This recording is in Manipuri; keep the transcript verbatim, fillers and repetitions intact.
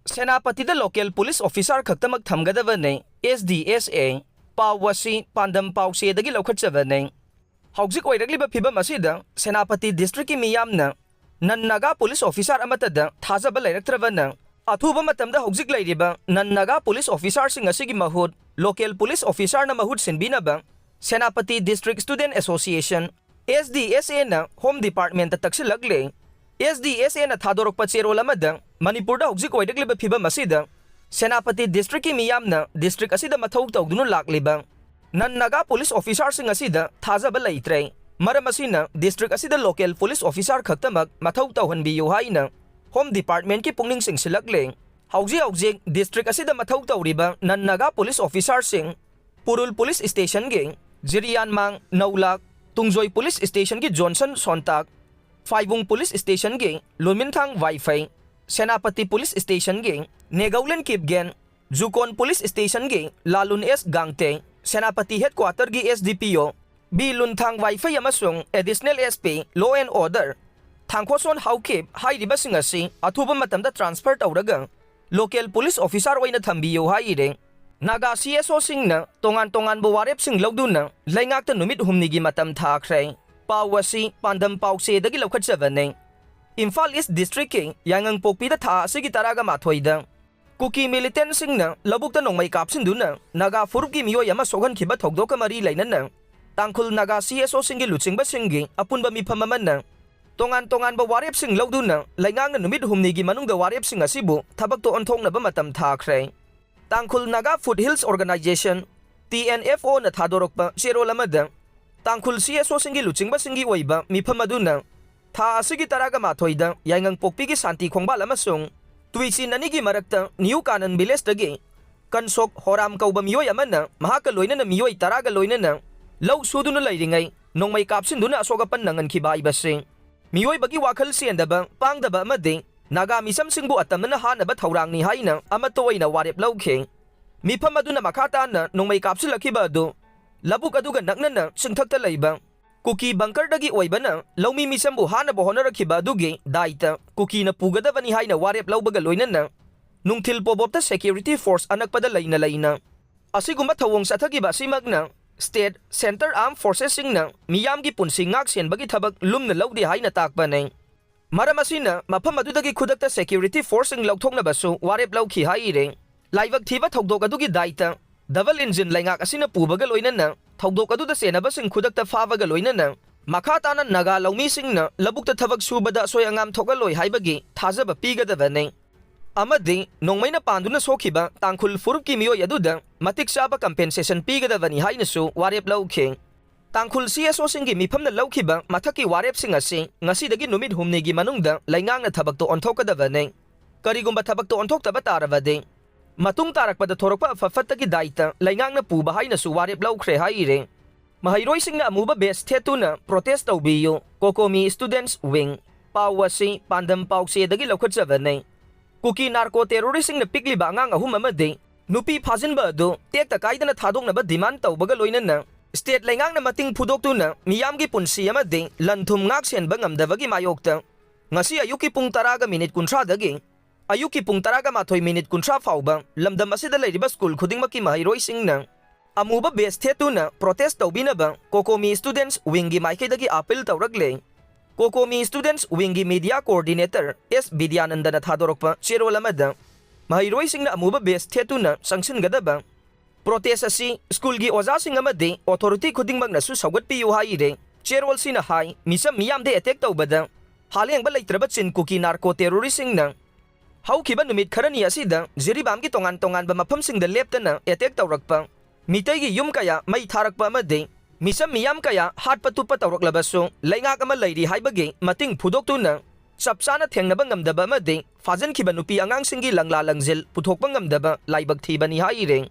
ꯁꯦꯅꯥꯄꯇꯤꯗ local police officer ꯈꯛꯇꯃꯛ ꯊꯝꯒꯗꯕꯅꯤ, S D S A꯫ ꯄꯥꯎ ꯑꯁꯤ ꯄꯥꯟꯗꯝ ꯄꯥꯎꯆꯦꯗꯒꯤ ꯂꯧꯈꯠꯆꯕꯅꯤ꯫ ꯍꯧꯖꯤꯛ ꯑꯣꯏꯔꯛꯂꯤꯕ ꯐꯤꯕꯝ ꯑꯁꯤꯗ ꯁꯦꯅꯥꯄꯇꯤ districtꯀꯤ ꯃꯤꯌꯥꯝꯅ non Naga police officer ꯑꯃꯠꯇꯗ ꯊꯥꯖꯕ ꯂꯩꯔꯛꯇ꯭ꯔꯕꯅ, ꯑꯊꯨꯕ ꯃꯇꯝꯗ ꯍꯧꯖꯤꯛ ꯂꯩꯔꯤꯕ non Naga police officerꯁꯤꯡ ꯑꯁꯤꯒꯤ ꯃꯍꯨꯠ local police officerꯅ ꯃꯍꯨꯠ ꯁꯤꯟꯕꯤꯅꯕ Senapati District Student Association, S D S Aꯅ Home Departmentꯇ ꯇꯛꯁꯤꯜꯂꯛꯂꯦ꯫ S D S Aꯅ ꯊꯥꯗꯣꯔꯛꯄ ꯆꯦꯔꯣꯜ ꯑꯃꯗ ꯃꯅꯤꯄꯨꯔꯗ ꯍꯧꯖꯤꯛ ꯑꯣꯏꯔꯛꯂꯤꯕ ꯐꯤꯕꯝ ꯑꯁꯤꯗ ꯁꯦꯅꯥꯄꯇꯤ districtꯀꯤ ꯃꯤꯌꯥꯝꯅ district ꯑꯁꯤꯗ ꯃꯊꯧ ꯇꯧꯗꯨꯅ ꯂꯥꯛꯂꯤꯕ non Naga police officerꯁꯤꯡ ꯑꯁꯤꯗ ꯊꯥꯖꯕ ꯂꯩꯇ꯭ꯔꯦ꯫ ꯃꯔꯝ ꯑꯁꯤꯅ district ꯑꯁꯤꯗ local police officer ꯈꯛꯇꯃꯛ ꯃꯊꯧ ꯇꯧꯍꯟꯕꯤꯌꯨ ꯍꯥꯏꯅ Home Departmentꯀꯤ ꯄꯨꯛꯅꯤꯡ ꯆꯤꯡꯁꯤꯜꯂꯛꯂꯦ꯫ ꯍꯧꯖꯤꯛ ꯍꯧꯖꯤꯛ district ꯑꯁꯤꯗ ꯃꯊꯧ ꯇꯧꯔꯤꯕ non Naga police officerꯁꯤꯡ ꯄꯨꯔꯨꯜ police stationꯒꯤ ꯖꯤꯔꯤꯌꯥꯟꯃꯥꯡ ꯅꯧꯂꯥꯛ, ꯇꯨꯡꯖꯣꯏ police stationꯒꯤ ꯖꯣꯟꯁꯟ ꯁꯣꯟꯇꯥꯛ, ꯐꯥꯏꯕꯨꯡ police stationꯒꯤ ꯂꯨꯟꯃꯤꯟꯊꯥꯡ ꯋꯥꯏꯐꯩ, ꯁꯦꯅꯥꯄꯇꯤ police stationꯒꯤ ꯅꯦꯒꯧꯂꯦꯟ ꯀꯤꯞꯒꯦꯟ, ꯖꯨꯀꯣꯟ police stationꯒꯤ ꯂꯥꯂꯨꯟ S ꯒꯥꯡꯇꯦ, ꯁꯦꯅꯥꯄꯇꯤ headquarterꯒꯤ S D P O B Lunthang Vaiphei ꯑꯃꯁꯨꯡ Additional S P Law and Order ꯊꯥꯡꯈꯣꯁꯣꯟ ꯍꯥꯎꯈꯤꯞ ꯍꯥꯏꯔꯤꯕꯁꯤꯡ ꯑꯁꯤ ꯑꯊꯨꯕ ꯃꯇꯝꯗ transfer ꯇꯧꯔꯒ local police officer ꯑꯣꯏꯅ ꯊꯝꯕꯤꯌꯨ ꯍꯥꯏꯔꯦ꯫ ꯅꯥꯒꯥ C S Oꯁꯤꯡꯅ ꯇꯣꯉꯥꯟ ꯇꯣꯉꯥꯟꯕ ꯋꯥꯔꯦꯞꯁꯤꯡ ꯂꯧꯗꯨꯅ ꯂꯩꯉꯥꯛꯇ ꯅꯨꯃꯤꯠ ꯍꯨꯝꯅꯤꯒꯤ ꯃꯇꯝ ꯊꯥꯈ꯭ꯔꯦ꯫ ꯄꯥꯎ ꯑꯁꯤ ꯄꯥꯟꯗꯝ ꯄꯥꯎꯆꯦꯗꯒꯤ ꯂꯧꯈꯠꯆꯕꯅꯦ꯫ ꯏꯝꯐꯥꯜ East Districtꯀꯤ ꯌꯥꯏꯉꯪꯄꯣꯛꯄꯤꯗ ꯊꯥ ꯑꯁꯤꯒꯤ ꯇꯔꯥꯃꯥꯊꯣꯏꯗ ꯀꯨꯀꯤ militantꯁꯤꯡꯅ ꯂꯧꯕꯨꯛꯇ ꯅꯣꯡꯃꯩ ꯀꯥꯞꯁꯤꯟꯗꯨꯅ ꯅꯥꯒꯥ ꯐꯨꯔꯨꯞꯀꯤ ꯃꯤꯑꯣꯏ ꯑꯃ ꯁꯣꯛꯍꯟꯈꯤꯕ ꯊꯧꯗꯣꯛꯀ ꯃꯔꯤ ꯂꯩꯅꯅ ꯇꯥꯡꯈꯨꯜ ꯅꯥꯒꯥ C S Oꯁꯤꯡꯒꯤ ꯂꯨꯆꯤꯡꯕꯁꯤꯡꯒꯤ ꯑꯄꯨꯟꯕ ꯃꯤꯐꯝ ꯑꯃꯅ ꯇꯣꯉꯥꯟ ꯇꯣꯉꯥꯟꯕ ꯋꯥꯔꯦꯞꯁꯤꯡ ꯂꯧꯗꯨꯅ ꯂꯩꯉꯥꯛꯅ ꯅꯨꯃꯤꯠ ꯍꯨꯝꯅꯤꯒꯤ ꯃꯅꯨꯡꯗ ꯋꯥꯔꯦꯞꯁꯤꯡ ꯑꯁꯤꯕꯨ ꯊꯕꯛꯇ ꯑꯣꯟꯊꯣꯛꯅꯕ ꯃꯇꯝ ꯊꯥꯈ꯭ꯔꯦ꯫ ꯇꯥꯡꯈꯨꯜ Naga Foothills Organisation, T N F Oꯅ ꯊꯥꯗꯣꯔꯛꯄ ꯆꯦꯔꯣꯜ ꯑꯃꯗ ꯇꯥꯡꯈꯨꯜ C S Oꯁꯤꯡꯒꯤ ꯂꯨꯆꯤꯡꯕꯁꯤꯡꯒꯤ ꯑꯣꯏꯕ ꯃꯤꯐꯝ ꯑꯗꯨꯅ ꯊꯥ ꯑꯁꯤꯒꯤ ꯇꯔꯥꯒ ꯃꯥꯊꯣꯏꯗ ꯌꯥꯏꯉꯪꯄꯣꯛꯄꯤꯒꯤ ꯁꯥꯟꯇꯤ ꯈꯣꯡꯕꯥꯜ ꯑꯃꯁꯨꯡ ꯇꯨꯏꯆꯤꯟ ꯑꯅꯤꯒꯤ ꯃꯔꯛꯇ ꯅ꯭ꯌꯨ ꯀꯥꯅꯟ ꯚꯤꯂꯦꯖꯇꯒꯤ ꯀꯟꯁꯣꯛ ꯍꯣꯔꯥꯝ ꯀꯧꯕ ꯃꯤꯑꯣꯏ ꯑꯃꯅ ꯃꯍꯥꯛꯀ ꯂꯣꯏꯅꯅ ꯃꯤꯑꯣꯏ ꯇꯔꯥꯒ ꯂꯣꯏꯅꯅ ꯂꯧ ꯁꯨꯗꯨꯅ ꯂꯩꯔꯤꯉꯩ ꯅꯣꯡꯃꯩ ꯀꯥꯞꯁꯤꯟꯗꯨꯅ ꯑꯁꯣꯛ ꯑꯄꯟ ꯅꯪꯍꯟꯈꯤꯕ ꯍꯥꯏꯕꯁꯤ ꯃꯤꯑꯣꯏꯕꯒꯤ ꯋꯥꯈꯜ ꯆꯦꯟꯗꯕ, ꯄꯥꯡꯗꯕ ꯑꯃꯗꯤ ꯅꯥꯒꯥ ꯃꯤꯆꯝꯁꯤꯡꯕꯨ ꯑꯇꯝꯅꯅ ꯍꯥꯠꯅꯕ ꯊꯧꯔꯥꯡꯅꯤ ꯍꯥꯏꯅ ꯑꯃꯠꯇ ꯑꯣꯏꯅ ꯋꯥꯔꯦꯞ ꯂꯧꯈꯤ꯫ ꯃꯤꯐꯝ ꯑꯗꯨꯅ ꯃꯈꯥ ꯇꯥꯅ ꯅꯣꯡꯃꯩ ꯀꯥꯞꯁꯤꯜꯂꯛꯈꯤꯕ ꯑꯗꯨ ꯂꯧꯕꯨꯛ ꯑꯗꯨꯒ ꯅꯛꯅꯅ ꯆꯤꯡꯊꯛꯇ ꯂꯩꯕ ꯀꯨꯀꯤ bunkerꯗꯒꯤ ꯑꯣꯏꯕꯅ ꯂꯧꯃꯤ ꯃꯤꯆꯝꯕꯨ ꯍꯥꯠꯅꯕ ꯍꯣꯠꯅꯔꯛꯈꯤꯕ ꯑꯗꯨꯒꯤ ꯗꯥꯏꯇ ꯀꯨꯀꯤꯅ ꯄꯨꯒꯗꯕꯅꯤ ꯍꯥꯏꯅ ꯋꯥꯔꯦꯞ ꯂꯧꯕꯒ ꯂꯣꯏꯅꯅ ꯅꯨꯡꯊꯤꯜ ꯄꯣꯕꯣꯞꯇ security force ꯑꯅꯛꯄꯗ ꯂꯩꯅ ꯂꯩꯅ ꯑꯁꯤꯒꯨꯝꯕ ꯊꯧꯑꯣꯡ ꯆꯠꯊꯈꯤꯕ ꯑꯁꯤꯃꯛꯅ state, centre armed forcesꯁꯤꯡꯅ ꯃꯤꯌꯥꯝꯒꯤ ꯄꯨꯟꯁꯤ ꯉꯥꯛ ꯁꯦꯟꯕꯒꯤ ꯊꯕꯛ ꯂꯨꯝꯅ ꯂꯧꯗꯦ ꯍꯥꯏꯅ ꯇꯥꯛꯄꯅꯤ꯫ ꯃꯔꯝ ꯑꯁꯤꯅ ꯃꯐꯝ ꯑꯗꯨꯗꯒꯤ ꯈꯨꯗꯛꯇ security forceꯁꯤꯡ ꯂꯧꯊꯣꯛꯅꯕꯁꯨ ꯋꯥꯔꯦꯞ ꯂꯧꯈꯤ ꯍꯥꯏꯔꯦ꯫ ꯂꯥꯏꯕꯛ ꯊꯤꯕ ꯊꯧꯗꯣꯛ ꯑꯗꯨꯒꯤ ꯗꯥꯏꯇ double engine ꯂꯩꯉꯥꯛ ꯑꯁꯤꯅ ꯄꯨꯕꯒ ꯂꯣꯏꯅꯅ ꯊꯧꯗꯣꯛ ꯑꯗꯨꯗ ꯆꯦꯟꯅꯕꯁꯤꯡ ꯈꯨꯗꯛꯇ ꯐꯥꯕꯒ ꯂꯣꯏꯅꯅ ꯃꯈꯥ ꯇꯥꯅ ꯅꯥꯒꯥ ꯂꯧꯃꯤꯁꯤꯡꯅ ꯂꯧꯕꯨꯛꯇ ꯊꯕꯛ ꯁꯨꯕꯗ ꯑꯁꯣꯏ ꯑꯉꯥꯝ ꯊꯣꯛꯍꯜꯂꯣꯏ ꯍꯥꯏꯕꯒꯤ ꯊꯥꯖꯕ ꯄꯤꯒꯗꯕꯅꯤ꯫ ꯑꯃꯗꯤ ꯅꯣꯡꯃꯩꯅ ꯄꯥꯟꯗꯨꯅ ꯁꯣꯛꯈꯤꯕ ꯇꯥꯡꯈꯨꯜ ꯐꯨꯔꯨꯞꯀꯤ ꯃꯤꯑꯣꯏ ꯑꯗꯨꯗ ꯃꯇꯤꯛ ꯆꯥꯕ compensation ꯄꯤꯒꯗꯕꯅꯤ ꯍꯥꯏꯅꯁꯨ ꯋꯥꯔꯦꯞ ꯂꯧꯈꯤ꯫ ꯇꯥꯡꯈꯨꯜ CSOꯁꯤꯡꯒꯤ ꯃꯤꯐꯝꯅ ꯂꯧꯈꯤꯕ ꯃꯊꯛꯀꯤ ꯋꯥꯔꯦꯞꯁꯤꯡ ꯑꯁꯤ ꯉꯁꯤꯗꯒꯤ ꯅꯨꯃꯤꯠ ꯍꯨꯝꯅꯤꯒꯤ ꯃꯅꯨꯡꯗ ꯂꯩꯉꯥꯛꯅ ꯊꯕꯛꯇ ꯑꯣꯟꯊꯣꯛꯀꯗꯕꯅꯤ꯫ ꯀꯔꯤꯒꯨꯝꯕ ꯊꯕꯛꯇ ꯑꯣꯟꯊꯣꯛꯇꯕ ꯇꯥꯔꯕꯗꯤ ꯃꯇꯨꯡ ꯇꯥꯔꯛꯄꯗ ꯊꯣꯔꯛꯄ ꯑꯐ ꯐꯠꯇꯒꯤ ꯗꯥꯏꯇ ꯂꯩꯉꯥꯛꯅ ꯄꯨꯕ ꯍꯥꯏꯅꯁꯨ ꯋꯥꯔꯦꯞ ꯂꯧꯈ꯭ꯔꯦ ꯍꯥꯏꯔꯦ꯫ ꯃꯍꯩꯔꯣꯏꯁꯤꯡꯅ ꯑꯃꯨꯕ badge ꯊꯦꯠꯇꯨꯅ protest ꯇꯧꯕꯤꯌꯨ, COCOMI Students Wing꯫ ꯄꯥꯎ ꯑꯁꯤ ꯄꯥꯟꯗꯝ ꯄꯥꯎꯆꯦꯗꯒꯤ ꯂꯧꯈꯠꯆꯕꯅꯤ꯫ ꯀꯨꯀꯤ narco terroristꯁꯤꯡꯅ ꯄꯤꯛꯂꯤꯕ ꯑꯉꯥꯡ ꯑꯍꯨꯝ ꯑꯃꯗꯤ ꯅꯨꯄꯤ ꯐꯥꯖꯤꯟꯕ ꯑꯗꯨ ꯇꯦꯛꯇ ꯀꯥꯏꯗꯅ ꯊꯥꯗꯣꯛꯅꯕ demand ꯇꯧꯕꯒ ꯂꯣꯏꯅꯅ state ꯂꯩꯉꯥꯛꯅ ꯃꯇꯤꯡ ꯐꯨꯗꯣꯛꯇꯨꯅ ꯃꯤꯌꯥꯝꯒꯤ ꯄꯨꯟꯁꯤ ꯑꯃꯗꯤ ꯂꯟ ꯊꯨꯝ ꯉꯥꯛ ꯁꯦꯟꯕ ꯉꯝꯗꯕꯒꯤ ꯃꯥꯌꯣꯛꯇ ꯉꯁꯤ ꯑꯌꯨꯛꯀꯤ ꯄꯨꯡ ꯇꯔꯥꯒ ꯃꯤꯅꯤꯠ ꯀꯨꯟꯊ꯭ꯔꯥꯗꯒꯤ ꯑꯌꯨꯛꯀꯤ ꯄꯨꯡ ꯇꯔꯥꯒ ꯃꯥꯊꯣꯏ ꯃꯤꯅꯤꯠ ꯀꯨꯟꯊ꯭ꯔꯥ ꯐꯥꯎꯕ ꯂꯝꯗꯝ ꯑꯁꯤꯗ ꯂꯩꯔꯤꯕ ꯁ꯭ꯀꯨꯜ ꯈꯨꯗꯤꯡꯃꯛꯀꯤ ꯃꯍꯩꯔꯣꯏꯁꯤꯡꯅ ꯑꯃꯨꯕ badge ꯊꯦꯠꯇꯨꯅ protest ꯇꯧꯕꯤꯅꯕ COCOMI Students Wingꯒꯤ ꯃꯥꯏꯀꯩꯗꯒꯤ appeal ꯇꯧꯔꯛꯂꯦ꯫ COCOMI Students Wingꯒꯤ media coordinator S ꯕꯤꯗ꯭ꯌꯥꯅꯟꯗꯅ ꯊꯥꯗꯣꯔꯛꯄ ꯆꯦꯔꯣꯜ ꯑꯃꯗ ꯃꯍꯩꯔꯣꯏꯁꯤꯡꯅ ꯑꯃꯨꯕ badge ꯊꯦꯠꯇꯨꯅ ꯆꯪꯁꯤꯟꯒꯗꯕ protest ꯑꯁꯤ ꯁ꯭ꯀꯨꯜꯒꯤ ꯑꯣꯖꯥꯁꯤꯡ ꯑꯃꯗꯤ authority ꯈꯨꯗꯤꯡꯃꯛꯅꯁꯨ ꯁꯧꯒꯠꯄꯤꯌꯨ ꯍꯥꯏꯔꯦ꯫ ꯆꯦꯔꯣꯜꯁꯤꯅ ꯍꯥꯏ, ꯃꯤꯆꯝ ꯃꯤꯌꯥꯝꯗ attack ꯇꯧꯕꯗ ꯍꯥꯂꯦꯡꯕ ꯂꯩꯇ꯭ꯔꯕ ꯆꯤꯟ ꯀꯨꯀꯤ narco terroristꯁꯤꯡꯅ ꯍꯧꯈꯤꯕ ꯅꯨꯃꯤꯠ ꯈꯔꯅꯤ ꯑꯁꯤꯗ ꯖꯤꯔꯤꯕꯥꯝꯒꯤ ꯇꯣꯉꯥꯟ ꯇꯣꯉꯥꯟꯕ ꯃꯐꯝꯁꯤꯡꯗ ꯂꯦꯞꯇꯅ attack ꯇꯧꯔꯛꯄ, ꯃꯤꯇꯩꯒꯤ ꯌꯨꯝ ꯀꯌꯥ ꯃꯩ ꯊꯥꯔꯛꯄ ꯑꯃꯗꯤ ꯃꯤꯆꯝ ꯃꯤꯌꯥꯝ ꯀꯌꯥ ꯍꯥꯠꯄ ꯇꯨꯞꯄ ꯇꯧꯔꯛꯂꯕꯁꯨ ꯂꯩꯉꯥꯛ ꯑꯃ ꯂꯩꯔꯤ ꯍꯥꯏꯕꯒꯤ ꯃꯇꯤꯡ ꯐꯨꯗꯣꯛꯇꯨꯅ ꯆꯞ ꯆꯥꯅ ꯊꯦꯡꯅꯕ ꯉꯝꯗꯕ ꯑꯃꯗꯤ ꯐꯥꯖꯤꯟꯈꯤꯕ ꯅꯨꯄꯤ ꯑꯉꯥꯡꯁꯤꯡꯒꯤ ꯂꯪꯂꯥ ꯂꯪꯖꯦꯜ ꯄꯨꯊꯣꯛꯄ ꯉꯝꯗꯕ ꯂꯥꯏꯕꯛ ꯊꯤꯕꯅꯤ ꯍꯥꯏꯔꯦ꯫